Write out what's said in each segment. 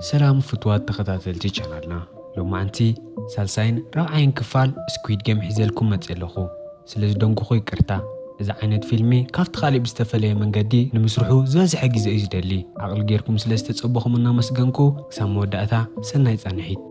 ሰላም ፍትዋት ተኸታተልቲ ቻናልና፣ ሎማዓንቲ ሳልሳይን ራብዓይን ክፋል ስኩዊድ ጌም ሒዘልኩም መፅእ ኣለኹ። ስለ ዝደንጉኹ ይቅርታ። እዚ ዓይነት ፊልሚ ካብቲ ካሊእ ብዝተፈለየ መንገዲ ንምስርሑ ዝበዝሐ ግዜ እዩ ዝደሊ። ዓቕሊ ጌርኩም ስለ ዝተፀበኹም እናመስገንኩ፣ ክሳብ መወዳእታ ሰናይ ፃንሒት።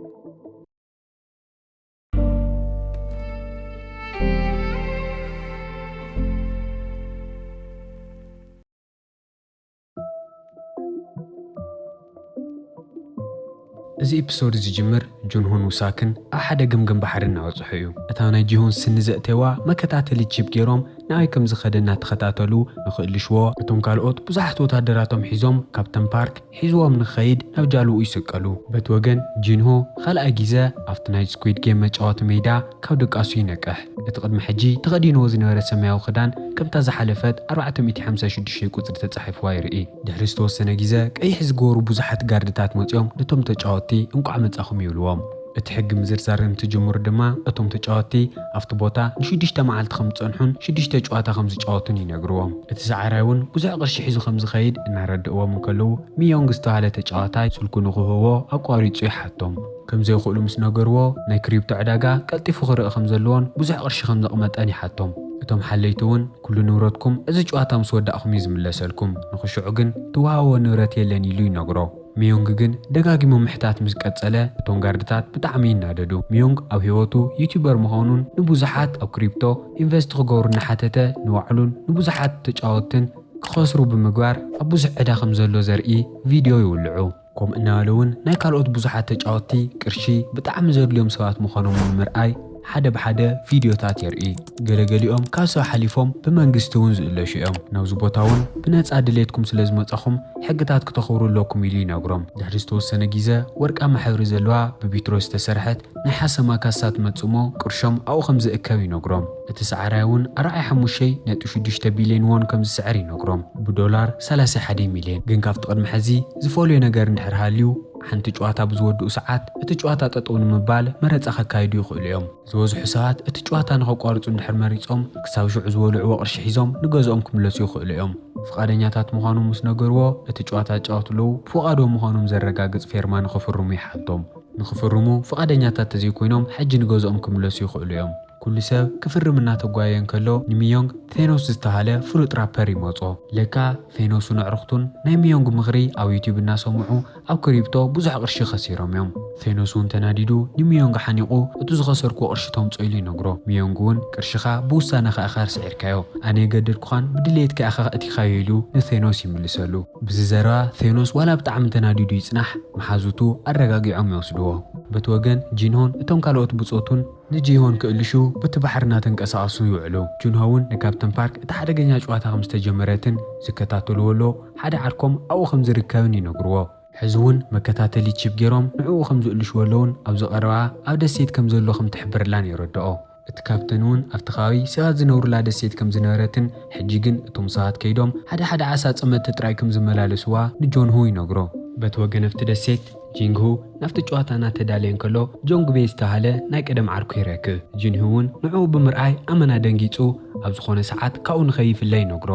እዚ ኤፒሶድ ዝጅምር ጁንሆን ውሳክን ኣብ ሓደ ገምገም ባሕሪ እናበጽሑ እዩ። እታ ናይ ጂሆን ስኒ ዘእተዋ መከታተሊ ቺፕ ገይሮም ናበይ ከም ዝኸደ እናተኸታተሉ ንኽእልሽዎ፣ እቶም ካልኦት ብዙሓት ወታደራቶም ሒዞም ካብተን ፓርክ ሒዝዎም ንኽኸይድ ናብ ጃልኡ ይስቀሉ። በቲ ወገን ጂንሆ ካልኣይ ግዜ ኣብቲ ናይ ስኩዊድ ጌም መጫወቲ ሜዳ ካብ ድቃሱ ይነቅሕ። እቲ ቅድሚ ሕጂ ተኸዲንዎ ዝነበረ ሰማያዊ ክዳን ከምታ ዝሓለፈት ኣርባዕተ ሚእቲ ሓምሳ ሽዱሽተ ቁጽሪ ተጻሒፍዋ ይርኢ። ድሕሪ ዝተወሰነ ግዜ ቀይሕ ዝገበሩ ብዙሓት ጋርድታት መጺኦም ነቶም ተጫወትቲ እንቋዕ መጻኹም ይብልዎም። እቲ ሕጊ ምዝርዛር እንትጅምሩ ድማ እቶም ተጫወትቲ ኣብቲ ቦታ ንሽዱሽተ መዓልቲ ከም ዝጸንሑን ሽዱሽተ ጨዋታ ከም ዝጫወቱን ይነግርዎም። እቲ ሰዓራይ እውን ብዙሕ ቅርሺ ሒዙ ከም ዝኸይድ እናረድእዎም እንከለዉ፣ ሚዮንግ ዝተባህለ ተጫዋታይ ስልኩ ንኽህቦ ኣቋሪጹ ይሓቶም። ከም ዘይኽእሉ ምስ ነገርዎ፣ ናይ ክሪፕቶ ዕዳጋ ቀልጢፉ ክርኢ ከም ዘለዎን ብዙሕ ቅርሺ ከም ዘቕመጠን ይሓቶም። እቶም ሓለይቲ እውን፣ "ኩሉ ንብረትኩም እዚ ጨዋታ ምስ ወዳእኹም እዩ ዝምለሰልኩም፣ ንኽሽዑ ግን ትወሃቦ ንብረት የለን" ኢሉ ይነግሮ። ሚዮንግ ግን ደጋጊሙ ምሕታት ምስ ቀጸለ፣ እቶም ጋርድታት ብጣዕሚ ይናደዱ። ሚዮንግ ኣብ ህይወቱ ዩቱበር ምዃኑን ንብዙሓት ኣብ ክሪፕቶ ኢንቨስት ክገብሩ እናሓተተ፣ ንባዕሉን ንብዙሓት ተጫወትን ክኸስሩ ብምግባር፣ ኣብ ብዙሕ ዕዳ ከም ዘሎ ዘርኢ ቪድዮ ይውልዑ። ከምኡ እናበለ እውን ናይ ካልኦት ብዙሓት ተጫወትቲ ቅርሺ ብጣዕሚ ዘድልዮም ሰባት ምዃኖም ንምርኣይ ሓደ ብሓደ ቪድዮታት የርኢ። ገለገሊኦም ካብ ሰብ ሓሊፎም ብመንግስቲ እውን ዝእለሹ እዮም። ናብዚ ቦታ እውን ብነጻ ድሌትኩም ስለ ዝመጻኹም ሕግታት ክተኽብሩ ኣለኩም ኢሉ ይነግሮም። ድሕሪ ዝተወሰነ ግዜ ወርቃማ ሕብሪ ዘለዋ ብቢትሮ ዝተሰርሐት ናይ ሓሰማ ካሳ ትመጽእ እሞ ቅርሾም ኣብኡ ከም ዝእከብ ይነግሮም። እቲ ሰዓራይ እውን ኣርባዓ ሓሙሽተ ነጥቢ ሽዱሽተ ቢልዮን ዎን ከም ዝስዕር ይነግሮም። ብዶላር ሰላሳ ሓደ ሚልዮን። ግን ካብቲ ቅድሚ ሕዚ ዝፈልዮ ነገር እንድሕር ሃልዩ፣ ሓንቲ ጨዋታ ብዝወድኡ ሰዓት እቲ ጨዋታ ጠጠው ንምባል መረጻ ከካይዱ ይኽእሉ እዮም። ዝበዝሑ ሰባት እቲ ጨዋታ ንኸቋርጹ እንድሕር መሪጾም፣ ክሳብ ሽዑ ዝበልዕዎ ቅርሺ ሒዞም ንገዝኦም ክምለሱ ይኽእሉ እዮም። ፍቓደኛታት ምዃኖም ምስ ነገርዎ፣ እቲ ጨዋታ ዝጫወቱ ኣለዉ ብፍቓዶም ምዃኖም ዘረጋግጽ ፌርማ ንኽፍርሙ ይሓቶም። ንኽፍርሙ ፍቓደኛታት ተዘይኮይኖም፣ ሕጂ ንገዝኦም ክምለሱ ይኽእሉ እዮም። ኩሉ ሰብ ክፍርም እናተጓየየ እንከሎ፣ ንሚዮንግ ቴኖስ ዝተባህለ ፍሉጥ ራፐር ይመጾ። ለካ ፌኖስን ኣዕሩኽቱን ናይ ሚዮንግ ምኽሪ ኣብ ዩቲዩብ እናሰምዑ ኣብ ክሪፕቶ ብዙሕ ቅርሺ ከሲሮም እዮም። ፌኖስ እውን ተናዲዱ ንሚዮንግ ሓኒቑ፣ "እቲ ዝኸሰርኩዎ ቅርሺ ተምጾ" ኢሉ ይነግሮ። ሚዮንግ እውን፣ "ቅርሽኻ ብውሳነኻ ኢኻ ስዒርካዮ፣ ኣነ የገደድኩኻን ብድሌትካ ኢኻ ኣእቲኻዮ" ኢሉ ንቴኖስ ይምልሰሉ። ብዚ ዘረባ ቴኖስ ዋላ ብጣዕሚ ተናዲዱ ይጽናሕ፣ መሓዙቱ ኣረጋጊዖም ይወስድዎ። በቲ ወገን ጂንሆን እቶም ካልኦት ብጾቱን ንጂሆን ክእልሹ በቲ ባሕሪ እናተንቀሳቐሱ ይውዕሉ። ጁንሆ እውን ንካፕተን ፓርክ እታ ሓደገኛ ጨዋታ ከም ዝተጀመረትን ዝከታተልዎ ኣለዉ ሓደ ዓርኮም ኣብኡ ከም ዝርከብን ይነግርዎ። ሕዚ እውን መከታተሊ ቺፕ ገይሮም ንዕኡ ከም ዝእልሽዎ ኣለውን ኣብዚ ቀረባ ኣብ ደሴት ከም ዘሎ ከም ትሕብርላን የረድኦ። እቲ ካፕተን እውን ኣብቲ ከባቢ ሰባት ዝነብሩላ ደሴት ከም ዝነበረትን ሕጂ ግን እቶም ሰባት ከይዶም ሓደ ሓደ ዓሳ ጸመድቲ ጥራይ ከም ዝመላለስዋ ንጆንሁ ይነግሮ። በቲ ወገን ኣብቲ ደሴት ጂንግሁ ናብቲ ጨዋታ እናተዳለየ እንከሎ ጆንግ ቤይ ዝተባህለ ናይ ቀደም ዓርኩ ይረክብ። ጂንሁ እውን ንዕኡ ብምርኣይ ኣመና ደንጊጹ ኣብ ዝኾነ ሰዓት ካብኡ ንኸይፍለ ይነግሮ።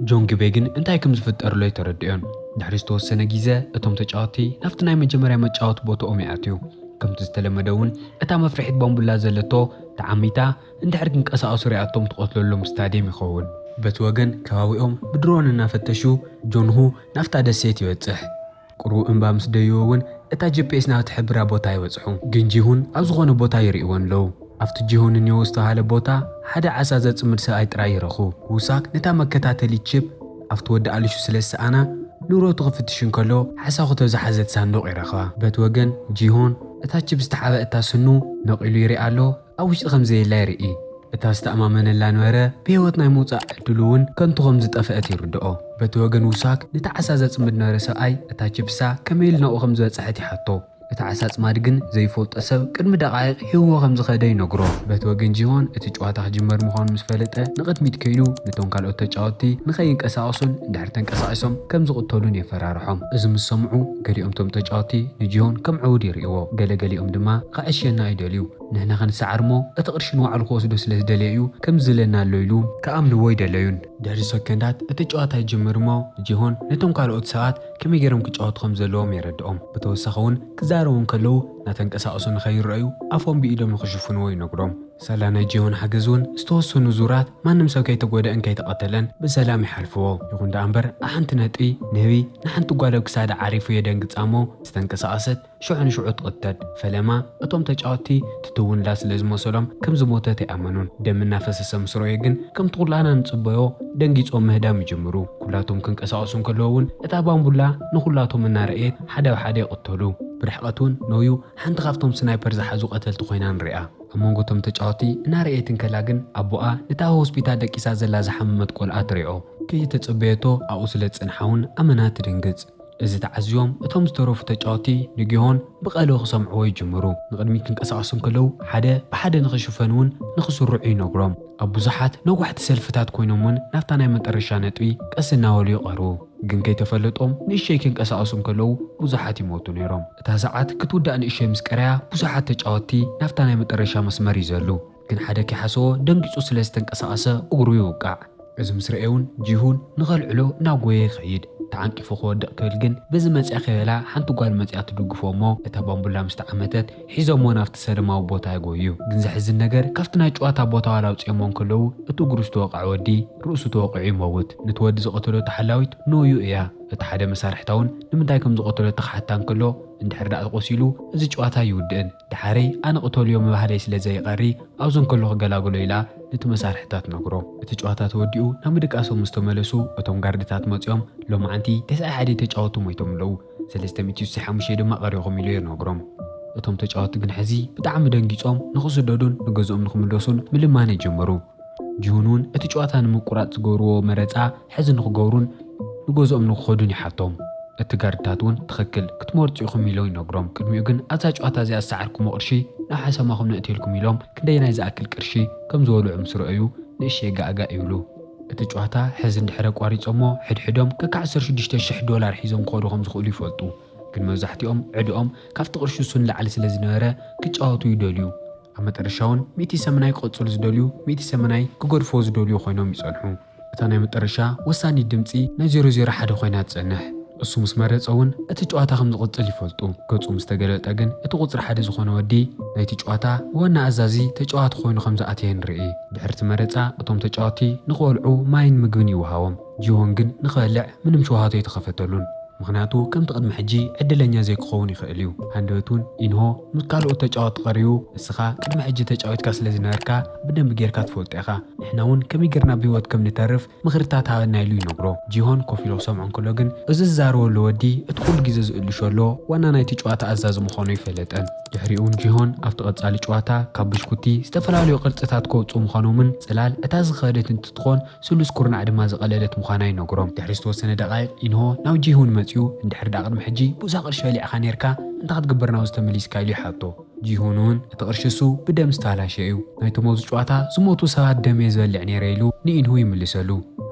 ጆንግ ቤይ ግን እንታይ ከም ዝፍጠር ኣሎ ኣይተረድኦን። ድሕሪ ዝተወሰነ ግዜ እቶም ተጫወትቲ ናብቲ ናይ መጀመርያ መጫወቲ ቦታኦም ይኣትዩ። ከምቲ ዝተለመደ እውን እታ መፍርሒት ባምቡላ ዘለቶ ተዓሚታ እንድሕር ክንቀሳቐሱ ሪኣቶም ትቐትለሎም ስታድየም ይኸውን። በቲ ወገን ከባቢኦም ብድሮን እናፈተሹ ጆንሁ ናብታ ደሴት ይበጽሕ። ቁሩብ እምባ ምስ ደየወ እውን እታ ጂ ፒ ኤስ ናብ ትሕብራ ቦታ ይበጽሑ። ግን ጂሁን ኣብ ዝኾነ ቦታ ይርእይወን ኣለዉ። ኣብቲ ጂሆን ኒዮ ዝተባህለ ቦታ ሓደ ዓሳ ዘጽምድ ሰብኣይ ጥራይ ይረኽቡ። ውሳክ ነታ መከታተሊት ቺፕ ኣብቲ ወዲ ኣልሹ ስለ ዝሰኣና ንብረቱ ክፍትሽ እንከሎ ሓሳኹቶ ዝሓዘት ሳንዱቕ ይረኽባ። በቲ ወገን ጂሆን እታ ቺፕ ዝተሓበ እታ ስኑ ነቒሉ ይርኢ ኣሎ፣ ኣብ ውሽጢ ከም ዘየላ ይርኢ። እታ ዝተኣማመነላ ነበረ ብህይወት ናይ ምውጻእ ዕድሉ እውን ከንቱ ከም ዝጠፍአት ይርድኦ። በቲ ወገን ውሳክ ነቲ ዓሳ ዘጽምድ ነበረ ሰብኣይ እታ ቺፕሳ ከመይ ኢሉ ናብኡ ከም ዝበጽሐት ይሓቶ። እቲ ዓሳ ኣጽማዲ ግን ዘይፈልጦ ሰብ ቅድሚ ደቓይቕ ሂብዎ ከም ዝኸደ ይነግሮ። በቲ ወገን ጂሆን እቲ ጨዋታ ክጅመር ምዃኑ ምስ ፈለጠ ንቕድሚት ከይዱ ነቶም ካልኦት ተጫወትቲ ንኸይንቀሳቐሱን እንድሕር ተንቀሳቒሶም ከም ዝቕተሉን የፈራርሖም። እዚ ምስ ሰምዑ ገሊኦም እቶም ተጫወትቲ ንጂሆን ከም ዕዉድ ይርእይዎ፣ ገለገሊኦም ድማ ክዕሽየና ይደልዩ። ንሕና ክንሰዓር እሞ እቲ ቅርሺ ንባዕሉ ክወስዶ ስለ ዝደለየ እዩ ከምዚ ዝብለና ኣሎ ኢሉ ክኣምንዎ ኣይደለዩን። ድሕሪ ሰከንዳት እቲ ጨዋታ ይጅምር እሞ ጂሆን ነቶም ካልኦት ሰባት ከመይ ገይሮም ክጫወቱ ከም ዘለዎም የረድኦም። ብተወሳኺ እውን ክዛረቡ እንከለዉ እናተንቀሳቐሱ ንኸይረኣዩ ኣፎም ብኢዶም ንኽሽፍንዎ ይነግሮም። ሳላ ናይ ጂሆን ሓገዝ እውን ዝተወሰኑ ዙራት ማንም ሰብ ከይተጎደአን ከይተቐተለን ብሰላም ይሓልፍዎ። ይኹን ደኣ እምበር ኣብ ሓንቲ ነጥቢ ንህቢ ንሓንቲ ጓል ኣብ ክሳዳ ዓሪፉ የደንግጻ እሞ ዝተንቀሳቐሰት ሽዑ ንሽዑ ትቕተል። ፈለማ እቶም ተጫወትቲ ትትውንላ ስለ ዝመሰሎም ከም ዝሞተት ኣይኣመኑን። ደም እናፈሰሰ ምስ ረኣዩ ግን ከምቲ ኩላና ንጽበዮ ደንጊጾም ምህዳም ይጅምሩ። ኩላቶም ክንቀሳቐሱ እንከለዉ እውን እታ ባምቡላ ንኹላቶም እናረኣየት ሓደ ብሓደ ይቕተሉ። ብርሕቐት እውን ኖዩ ሓንቲ ካብቶም ስናይፐር ዝሓዙ ቀተልቲ ኮይና ንሪኣ። ኣብ መንጎ እቶም ተጫወትቲ እናረኣየት እንከላ ግን ኣቦኣ ነታ ኣብ ሆስፒታል ደቂሳ ዘላ ዝሓመመት ቆልዓ ትሪኦ። ከይተጸበየቶ ኣብኡ ስለ ዝጸንሓ እውን ኣመና ትድንግጽ። እዚ ተዓዝዮም እቶም ዝተረፉ ተጫወትቲ ንጊሆን ብቐልቢ ክሰምዕዎ ይጅምሩ። ንቕድሚት ክንቀሳቐሱ እንከለዉ ሓደ ብሓደ ንኽሽፈኑ እውን ንኽስርዑ ይነግሮም። ኣብ ብዙሓት ነዋሕቲ ሰልፍታት ኮይኖም እውን ናብታ ናይ መጠረሻ ነጥቢ ቀስ እናበሉ ይቐርቡ። ግን ከይተፈለጦም ንእሸይ ክንቀሳቐሱ እንከለዉ ብዙሓት ይሞቱ ነይሮም። እታ ሰዓት ክትውዳእ ንእሸይ ምስ ቀረያ ብዙሓት ተጫወትቲ ናብታ ናይ መጠረሻ መስመር ይዘሉ። ግን ሓደ ከይሓሰቦ ደንጊጹ ስለ ዝተንቀሳቐሰ እግሩ ይውቃዕ። እዚ ምስ ረኣየ እውን ጂሁን ንኸልዕሎ እናጎየ ይኸይድ። ተዓንቂፉ ክወድቕ ክብል ግን በዚ መጽያ ከይበላ ሓንቲ ጓል መጽያ ትድግፎ እሞ እታ ባምቡላ ምስ ተዓመተት ሒዞሞ ናብቲ ሰለማዊ ቦታ ይጎዩ። ግን ዘሕዝን ነገር ካብቲ ናይ ጨዋታ ቦታ ዋላ ኣውጺኦሞ እንከለዉ እቲ እግሩ ዝተወቕዐ ወዲ ርእሱ ተወቒዑ ይመውት። ነቲ ወዲ ዝቐተሎ ተሓላዊት ኖዩ እያ። እቲ ሓደ መሳርሕታ እውን ንምንታይ ከም ዝቐተሎ ተኽሓታ እንከሎ እንድሕር ደኣ ተቖሲሉ እዚ ጨዋታ ይውድእን ደሓረይ ኣነ ቅተልዮ ምባህለይ ስለ ዘይቐሪ ኣብዚ እንከሎ ክገላግሎ ኢላ ነቲ መሳርሕታ ትነግሮ። እቲ ጨዋታ ተወዲኡ ናብ ምድቃሶም ምስ ተመለሱ እቶም ጋርድታት መጺኦም ሎማዓንቲ ተስዓይ ሓደ ተጫወቱ ሞይቶም ኣለዉ፣ ሰለስተ ሚእቲ ስሳይ ሓሙሽተ ድማ ቀሪኹም ኢሉ ይነግሮም። እቶም ተጫወቲ ግን ሕዚ ብጣዕሚ ደንጊጾም ንኽስደዱን ንገዝኦም ንኽምለሱን ምልማን ይጅምሩ። ጂሁን እውን እቲ ጨዋታ ንምቁራጽ ዝገብርዎ መረጻ ሕዚ ንኽገብሩን ንገዝኦም ንኽኸዱን ይሓቶም። እቲ ጋርድታት እውን ትኽክል ክትመርጹ ኢኹም ኢሎ ይነግሮም። ቅድሚኡ ግን ኣብዛ ጨዋታ እዚኣ ዝሰዓርኩሞ ቅርሺ ናብ ሓሰማኹም ነእትየልኩም ኢሎም ክንደየናይ ዝኣክል ቅርሺ ከም ዝበልዑ ምስ ረኣዩ ንእሽተይ ጋእጋእ ይብሉ። እቲ ጨዋታ ሕዚ እንድሕር ኣቋሪጾሞ ሕድሕዶም ከካ ዓሰርተ ሽዱሽተ ሽሕ ዶላር ሒዞም ክኸዱ ከም ዝኽእሉ ይፈልጡ። ግን መብዛሕትኦም ዕድኦም ካብቲ ቅርሺ እሱ ንላዕሊ ስለ ዝነበረ ክጫወቱ ይደልዩ። ኣብ መጠረሻ እውን ሚእቲ ሰመናይ ክቐጽሉ ዝደልዩ ሚእቲ ሰመናይ ክገድፍዎ ዝደልዩ ኮይኖም ይጸንሑ። እታ ናይ መጠረሻ ወሳኒት ድምጺ ናይ ዜሮ ዜሮ ሓደ ኮይና ትጸንሕ። እሱ ምስ መረጸ እውን እቲ ጨዋታ ከም ዝቕጽል ይፈልጡ። ገጹ ምስ ተገለጠ ግን እቲ ቁጽሪ ሓደ ዝኾነ ወዲ ናይቲ ጨዋታ ዋና ኣዛዚ ተጫዋቲ ኮይኑ ከም ዝኣተየ ንርኢ። ድሕሪ እቲ መረጻ እቶም ተጫወቲ ንኽበልዑ ማይን ምግብን ይወሃቦም። ጂሆን ግን ንኽበልዕ ምንም ሸውሃቶ ኣይተኸፈተሉን። ምኽንያቱ ከምቲ ቅድሚ ሕጂ ዕድለኛ ዘይክኸውን ይኽእል እዩ። ሃንደበት እውን ኢንሆ ምስ ካልኦት ተጫወቲ ቀሪቡ ንስኻ ቅድሚ ሕጂ ተጫዊትካ ስለ ዝነበርካ ብደንቢ ጌርካ ትፈልጦ ኢኻ። ንሕና እውን ከመይ ጌርና ብህይወት ከም ንተርፍ ምኽርታት ሃበና ኢሉ ይነግሮ። ጂሆን ኮፍ ኢሉ ክሰምዖ እንከሎ ግን እዚ ዝዛረበሉ ወዲ እቲ ኩሉ ግዜ ዝእልሾ ኣሎ ዋና ናይቲ ጨዋታ ኣዛዚ ምዃኑ ኣይፈለጠን። ድሕሪኡ እውን ጂሆን ኣብቲ ቀጻሊ ጨዋታ ካብ ብሽኩቲ ዝተፈላለዩ ቅርጽታት ከውጽኡ ምዃኖምን ጽላል እታ ዝኸደት እንትትኾን ስሉስ ኩርናዕ ድማ ዝቐለለት ምዃና ይነግሮም። ድሕሪ ዝተወሰነ ደቓይቕ ኢንሆ ናብ ጂሁን መጺኡ እንድሕር ደኣ ቅድሚ ሕጂ ብዙሕ ቅርሺ በሊዕኻ ኔርካ እንታይ ክትገብር ናብዚ ተመሊስካ ኢሉ ይሓቶ። ጂሁን እውን እቲ ቅርሺ እሱ ብደም ዝተባላሸ እዩ። ናይቶም ኣብዚ ጨዋታ ዝሞቱ ሰባት ደም እየ ዝበልዕ ነይረ ኢሉ ንኢንሁ ይምልሰሉ።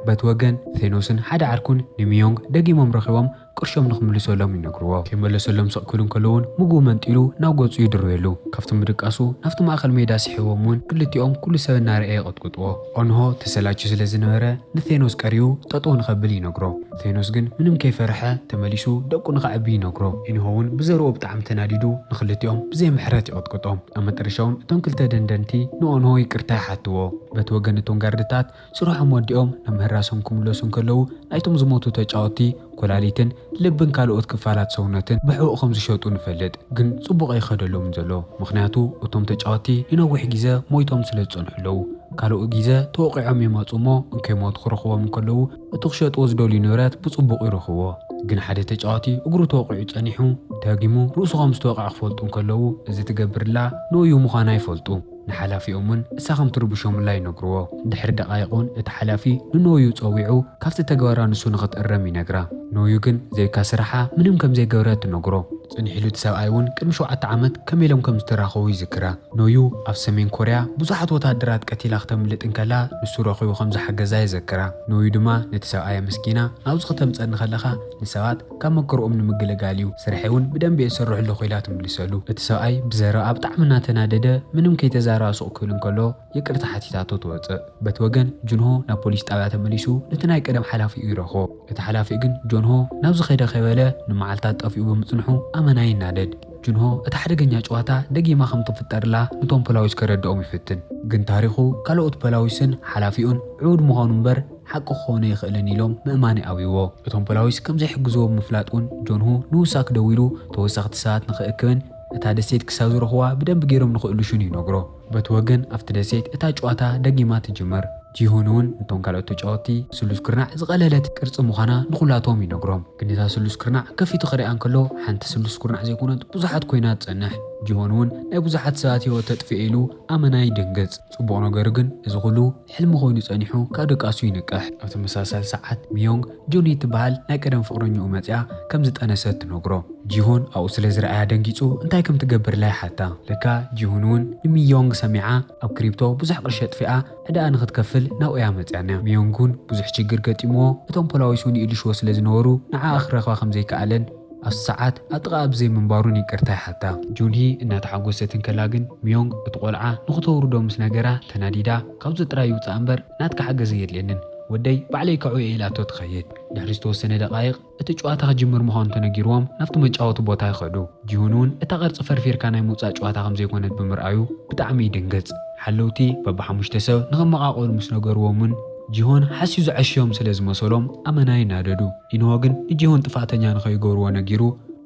በቲ ወገን ቴኖስን ሓደ ዓርኩን ንሚዮንግ ደጊሞም ረኺቦም ቅርሾም ንኽምልሰሎም ይነግርዎ። ከይመለሰሎም ስቕ ክብሉ እንከለዉ እውን ምግቡ መንጢሉ ናብ ገጹ ይድርብየሉ። ካብቲ ምድቃሱ ናብቲ ማእከል ሜዳ ስሒቦም እውን ክልቲኦም ኩሉ ሰብ እናረኣየ ይቕጥቅጥዎ። ኦንሆ ተሰላችዩ ስለ ዝነበረ ንቴኖስ ቀሪቡ ጠጠው ንኸብል ይነግሮ። ቴኖስ ግን ምንም ከይፈርሐ ተመሊሱ ደቁ ንኸዕቢ ይነግሮ። ኢንሆ እውን ብዘረብኡ ብጣዕሚ ተናዲዱ ንኽልቲኦም ብዘይ ምሕረት ይቕጥቅጦም። ኣብ መጠረሻ እውን እቶም ክልተ ደንደንቲ ንኦንሆ ይቅርታ ይሓትዎ። በቲ ወገን እቶም ጋርድታት ስርሖም ወዲኦም ናብ ምህራሶም ክምለሱ እንከለዉ ናይቶም ዝሞቱ ተጫወትቲ ኮላሊትን ልብን ካልኦት ክፋላት ሰውነትን ብሕቡእ ከም ዝሸጡ ንፈልጥ። ግን ጽቡቕ ኣይኸደሎምን ዘሎ። ምኽንያቱ እቶም ተጫወትቲ ንነዊሕ ግዜ ሞይቶም ስለ ዝጸንሑ ኣለዉ። ካልኡ ግዜ ተወቒዖም ይመጹ እሞ እንከይሞቱ ክረኽቦም እንከለዉ እቲ ክሸጥዎ ዝደልዩ ንብረት ብጽቡቕ ይረኽብዎ። ግን ሓደ ተጫዋቲ እግሩ ተወቒዑ ጸኒሑ ደጊሙ ርእሱ ከም ዝተወቕዐ ክፈልጡ እንከለዉ እዚ ትገብርላ ንኡዩ ምዃና ይፈልጡ። ንሓላፊኦም እውን እሳ ከም ትርብሾምላ ይነግርዎ። ድሕሪ ደቓይቕ እውን እቲ ሓላፊ ንኖዩ ጸዊዑ ካብቲ ተግባራ ንሱ ንኽትእረም ይነግራ። ኖዩ ግን ዘይካ ስራሓ ምንም ከም ዘይገበረት ትነግሮ። ጽኒሕሉ። እቲ ሰብኣይ እውን ቅድሚ ሸውዓተ ዓመት ከመይ ኢሎም ከም ዝተራኸቡ ይዝክራ። ኖዩ ኣብ ሰሜን ኮርያ ብዙሓት ወታደራት ቀቲላ ክተምልጥ እንከላ ንሱ ረኺቡ ከም ዝሓገዛ የዘክራ። ኖዩ ድማ ነቲ ሰብኣይ ኣመስጊና፣ ናብዚ ከተምጸኒ ከለኻ ንሰባት ካብ መከርኦም ንምግልጋል እዩ፣ ስርሐይ እውን ብደንቢ እየ ዝሰርሕ ኣለኹ ኢላ ትምልሰሉ። እቲ ሰብኣይ ብዘረባ ብጣዕሚ እናተናደደ ምንም ከይተዛረባ ስቕ ክብል እንከሎ ይቅርታ ሓቲታቶ ትወጽእ። በቲ ወገን ጁንሆ ናብ ፖሊስ ጣብያ ተመሊሱ ነቲ ናይ ቀደም ሓላፊኡ ይረኽቦ። እቲ ሓላፊ ግን ጆንሆ ናብዚ ከይደ ከይበለ ንመዓልታት ጠፊኡ ብምጽንሑ ኣመና ይናደድ። ጁንሆ እታ ሓደገኛ ጨዋታ ደጊማ ከም ትፍጠርላ ንቶም ፖላዊስ ከረድኦም ይፍትን። ግን ታሪኹ ካልኦት ፖላዊስን ሓላፊኡን ዕዉድ ምዃኑ እምበር ሓቂ ክኾነ ይኽእልን ኢሎም ምእማን ይኣብይዎ። እቶም ፖላዊስ ከም ዘይሕግዝዎ ብምፍላጥ እውን ጆንሆ ንውሳክ ደዊሉ ተወሰኽቲ ሰባት ንኽእክብን እታ ደሴት ክሳብ ዝረኽዋ ብደንቢ ገይሮም ንኽእልሹን ይነግሮ። በቲ ወገን ኣብቲ ደሴት እታ ጨዋታ ደጊማ ትጅምር። ጂሁን እውን ነቶም ካልኦት ተጫወትቲ ስሉስ ኩርናዕ ዝቐለለት ቅርጺ ምዃና ንኹላቶም ይነግሮም። ግን እታ ስሉስ ኩርናዕ ከፊቱ ክሪኣ እንከሎ ሓንቲ ስሉስ ኩርናዕ ዘይኮነት ብዙሓት ኮይና ትጸንሕ። ጂሆን እውን ናይ ብዙሓት ሰባት ህይወት ተጥፍኤ ኢሉ ኣመና ይድንግጽ። ጽቡቕ ነገሩ ግን እዚ ኩሉ ሕልሚ ኮይኑ ጸኒሑ ካብ ድቃሱ ይንቅሕ። ኣብ ተመሳሳሊ ሰዓት ሚዮንግ ጆኒ ትበሃል ናይ ቀደም ፍቕረኛኡ መጺኣ ከም ዝጠነሰት ትነግሮ። ጂሆን ኣብኡ ስለ ዝረኣያ ደንጊጹ እንታይ ከም ትገብርላ ይሓታ። ለካ ጂሁን እውን ንሚዮንግ ሰሚዓ ኣብ ክሪፕቶ ብዙሕ ቅርሺ ኣጥፊኣ ዕዳኣ ንኽትከፍል ናብኡ እያ መጺኣና። ሚዮንግ እውን ብዙሕ ችግር ገጢምዎ እቶም ፖላዊስ እውን ይእልሽዎ ስለ ዝነበሩ ንዓኣ ክረኽባ ከም ዘይከኣለን ኣብቲ ሰዓት ኣብ ጥቓኣ ብዘይ ምንባሩን ይቅርታ ይሓታ። ጁንሂ እናተሓጎሰት እንከላ ግን ሚዮንግ እቲ ቆልዓ ንኽተውርዶ ምስ ነገራ ተናዲዳ ካብዚ ጥራይ ይውጻእ እምበር ናትካ ሓገዝ የድልየንን ወደይ ባዕለይ ከዕውዮ ኢላቶ ትኸይድ። ድሕሪ ዝተወሰነ ደቃይቕ እቲ ጨዋታ ክጅምር ምዃኑ ተነጊርዎም ናብቲ መጫወቲ ቦታ ይኸዱ። ጂሁን እውን እታ ቅርጺ ፈርፊርካ ናይ ምውጻእ ጨዋታ ከም ዘይኮነት ብምርኣዩ ብጣዕሚ ይድንግጽ። ሓለውቲ በብሓሙሽተ ሰብ ንኽመቓቐሉ ምስ ነገርዎም እውን ጂሆን ሓስዩ ዝዐሽዮም ስለ ዝመሰሎም ኣመና ይናደዱ። ኢንሆ ግን ንጂሆን ጥፋእተኛ ንኸይገብርዎ ነጊሩ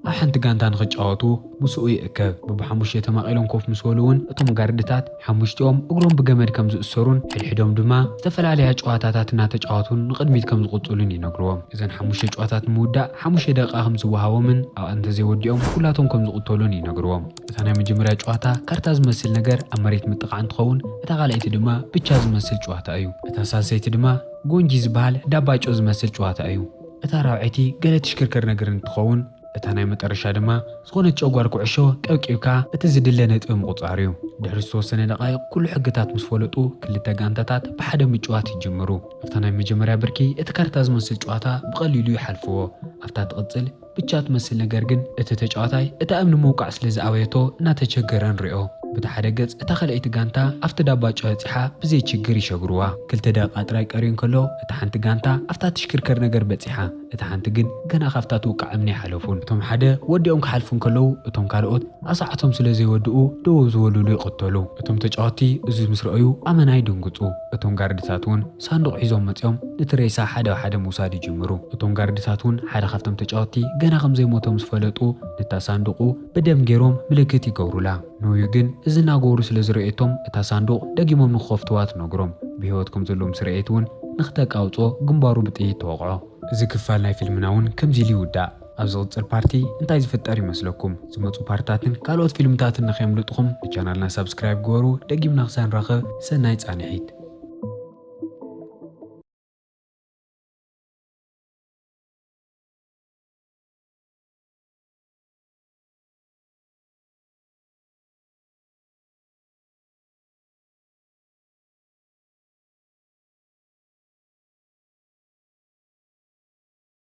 ኣብ ሓንቲ ጋንታ ንኽጫወቱ ምስኡ ይእከብ። በብሓሙሽተ ተማቒሎም ኮፍ ምስ በሉ እውን እቶም ጋርድታት ሓሙሽቲኦም እግሮም ብገመድ ከም ዝእሰሩን ሕድሕዶም ድማ ዝተፈላለያ ጨዋታታት እናተጫወቱን ንቕድሚት ከም ዝቕጽሉን ይነግርዎም። እዘን ሓሙሽተ ጨዋታት ንምውዳእ ሓሙሽተ ደቂቃ ከም ዝወሃቦምን ኣብኣ እንተዘይወዲኦም ኩላቶም ከም ዝቕተሉን ይነግርዎም። እታ ናይ መጀመርያ ጨዋታ ካርታ ዝመስል ነገር ኣብ መሬት ምጥቓዕ እንትኸውን እታ ካልኣይቲ ድማ ብቻ ዝመስል ጨዋታ እዩ። እታ ሳልሰይቲ ድማ ጎንጂ ዝበሃል ዳባጮ ዝመስል ጨዋታ እዩ። እታ ራብዐይቲ ገለ ትሽክርከር ነገር እንትኸውን እታ ናይ መጠረሻ ድማ ዝኾነት ጨጓር ኩዕሾ ቀብቂብካ እቲ ዝድለ ነጥቢ ምቑጻር እዩ። ድሕሪ ዝተወሰነ ደቓይቕ ኩሉ ሕግታት ምስ ፈለጡ ክልተ ጋንታታት ብሓደ ምጭዋት ይጅምሩ። ኣብታ ናይ መጀመርያ ብርኪ እቲ ካርታ ዝመስል ጨዋታ ብቐሊሉ ይሓልፍዎ። ኣብታ ትቕጽል ብቻ ትመስል ነገር ግን እቲ ተጫዋታይ እታ እምኒ ምውቃዕ ስለ ዝኣበየቶ እናተቸገረ ንሪኦ። ብቲ ሓደ ገጽ እታ ካልኣይቲ ጋንታ ኣብቲ ዳባጮ በጺሓ ብዘይ ችግር ይሸግርዋ። ክልተ ደቂቃ ጥራይ ቀርዩ እንከሎ እታ ሓንቲ ጋንታ ኣብታ ትሽክርከር ነገር በጺሓ። እታ ሓንቲ ግን ገና ካብታ ትውቃዕ እምኒ ኣይሓለፉን። እቶም ሓደ ወዲኦም ክሓልፉ እንከለዉ እቶም ካልኦት ኣሳዕቶም ስለ ዘይወድኡ ደው ዝበሉሉ ይቕተሉ። እቶም ተጫወትቲ እዚ ምስ ረኣዩ ኣመና ይድንግጹ። እቶም ጋርድታት እውን ሳንዱቕ ሒዞም መጺኦም ነቲ ሬሳ ሓደ ብሓደ ምውሳድ ይጅምሩ። እቶም ጋርድታት እውን ሓደ ካብቶም ተጫወትቲ ገና ከም ዘይሞቶም ዝፈለጡ ነታ ሳንዱቑ ብደም ገይሮም ምልክት ይገብሩላ። ኖዩ ግን እዚ እናገበሩ ስለ ዝረኣየቶም እታ ሳንዱቕ ደጊሞም ንክኸፍትዋ ትነግሮም። ብህይወት ከም ዘለዉ ምስ ረኣየት እውን ንክተቃውጾ ግንባሩ ብጥይት ተወቕዖ። እዚ ክፋል ናይ ፊልምና እውን ከምዚ ኢሉ ይውዳእ። ኣብ ዝቕጽል ፓርቲ እንታይ ዝፍጠር ይመስለኩም? ዝመጹ ፓርትታትን ካልኦት ፊልምታትን ንኸየምልጥኹም ንቻናልና ሳብስክራይብ ግበሩ። ደጊምና ክሳብ ንራኸብ ሰናይ ጻንሒት።